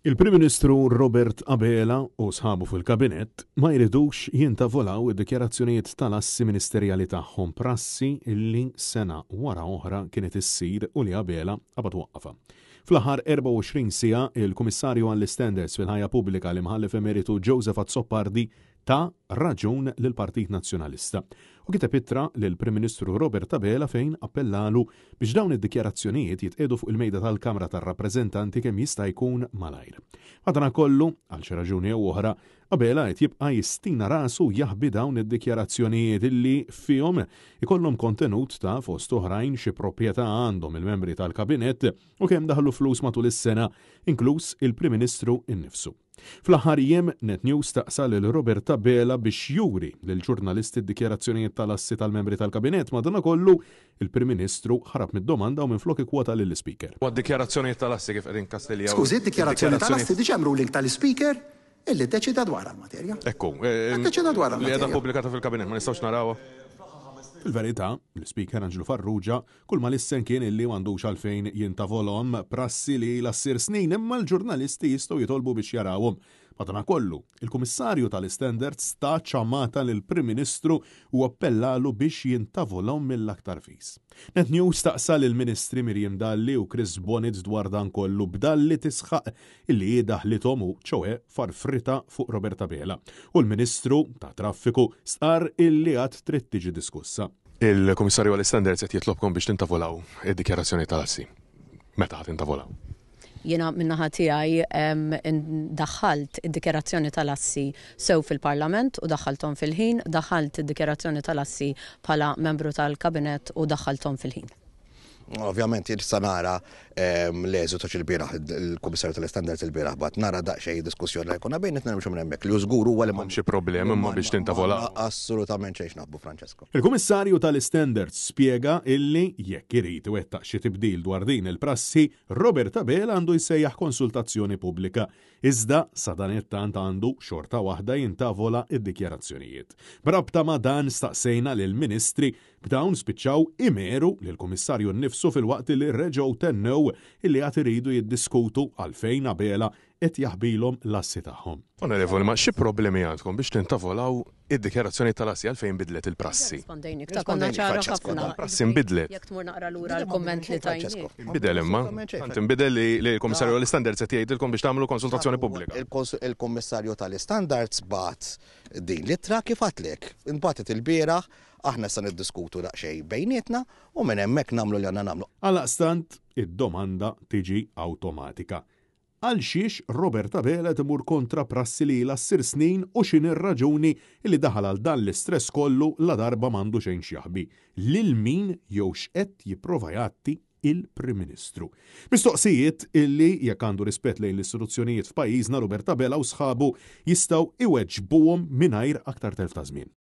Il-Prim Ministru Robert Abela u sħabu fil-Kabinett ma jridux jintavolaw id-dikjarazzjonijiet tal-assi ministerjali tagħhom, prassi li sena wara oħra kienet issir u li Abela qabad waqqafha. Fl-aħħar 24 siegħa, il-Kummissarju għall-Istandards fil-Ħajja Pubblika, l-Imħallef Emeritu Joseph Azzopardi ta raġun lill-Partit Nazzjonalista u kiteb ittra lill-Prim Ministru Robert Abela fejn appellalu biex dawn id-dikjarazzjonijiet jitqiegħdu fuq il-mejda tal-Kamra tar-Rappreżentanti kemm jista' jkun malajr. Madanakollu, għal xi raġuni jew oħra, Abela qed jibqa' jistina rasu jaħbi dawn id-dikjarazzjonijiet illi fihom ikollhom kontenut ta' fost oħrajn xi proprjetà għandhom il-membri tal-Kabinett u kemm daħlu flus matul is-sena, inkluż il-Prim Ministru nnifsu. Fl-aħħar jiem, Net News staqsa lil Robert Abela biex juri lill-ġurnalisti d-dikjarazzjonijiet tal-assi tal-membri tal-Kabinett, madanakollu, il-Prim Ministru ħarab mid-domanda u minflok ikkwota lill-Ispeaker. U għad-dikjarazzjonijiet tal-assi kif qegħdin Kastilja u. Skużi, d-dikjarazzjoni tal-assi diġà hemm ruling tal-Ispeaker illi ddeċieda dwarha l-materja. Ekku. Ddeċieda dwarha l-materja. Li qiegħda ppubblikata fil-Kabinett, ma nistgħux narawha? Fil-verità, l-Ispeaker Anġlu Farrugia Kull ma lissen kien illi m'għandux għalfejn jintavolhom, prassi li ilha ssir snin imma l-ġurnalisti jistgħu jitolbu biex jarawhom. Madanakollu, il-Kummissarju tal-Istandards ta ċamata lill-Prim Ministru u appellalu biex jintavolhom mill-aktar fis. Net News staqsa lill-Ministri Miriam Dalli u Chris Bonett dwar dan kollu, b'Dalli tisħaq illi hi daħlithom u ċoe farfritha fuq Robert Abela u l-Ministru tat-Traffiku stqarr illi għad trid tiġi diskussa. Il-Kummissarju għall-Istandards qed jitlobkom biex tintavolaw id-dikjarazzjoni tal-assi. Meta ħa tintavolaw? Jiena min-naħa tiegħi daħħalt id-dikjarazzjoni tal-assi sew fil-Parlament u daħħalthom fil-ħin, daħħalt id-dikjarazzjoni tal-assi bħala membru tal-Kabinett u daħħalthom fil-ħin. Ovvjament jien issa nara ehm, l-eżitu x'il-bieraħ il-Kummissarju tal-Istandards il-bieraħ bat nara daqsxejn diskussjoni li jkollna bejnietna nimxu minn hemmhekk li żgur huwa li xi problemi imma biex tintavola. Assolutament xejn naħbu Francesco. Il-Kummissarju tal-Istandards spjega illi jekk irid iwettaq xi tibdil dwar din il-prassi, Robert Abela għandu jsejjaħ konsultazzjoni pubblika. Iżda sadanittant għandu xorta waħda jintavola d-dikjarazzjonijiet. B'rabta ma' dan staqsejna lill-Ministri B'dawn spiċċaw imeru lill-Kummissarju nnifsu filwaqt li reġgħu tennew illi għad iridu jiddiskutu għalfejn Abela qed jaħbilhom l-assi tagħhom. Onorevoli, ma xi problemi għandkom biex tintavolaw id-dikjarazzjonijiet tal-assi? Għalfejn inbidlet il-prassi? Rispondejnik, ta' konna ċara ħafna. Il-prassi nbidlet. Jekk tmur naqra lura l-kumment li tajniek. Inbidel imma. Tant inbidel li l-Kummissarju għall-Istandards qed jgħidilkom biex tagħmlu konsultazzjoni pubblika. Il-Kummissarju tal-Istandards bagħat din l-ittra kif għedtlek. Intbagħtet ilbieraħ Aħna issa niddiskutu daqsxejn bejnietna u minn hemmhekk nagħmlu li għandna nagħmlu. Għalaqstant, id-domanda tiġi awtomatika. Għal xiex Robert Abela qed imur kontra prassi li ilha ssir snin u x'inhi r-raġuni li daħal għal dan l-istress kollu ladarba m'għandu xejn x'jaħbi? Lil min jew x'qed jipprova jgħatti il-Prim Ministru? Mistoqsijiet illi, jekk għandu rispett lejn l-istituzzjonijiet f'pajjiżna, Robert Abela u sħabu jistgħu iweġbuhom mingħajr aktar telf ta' żmien.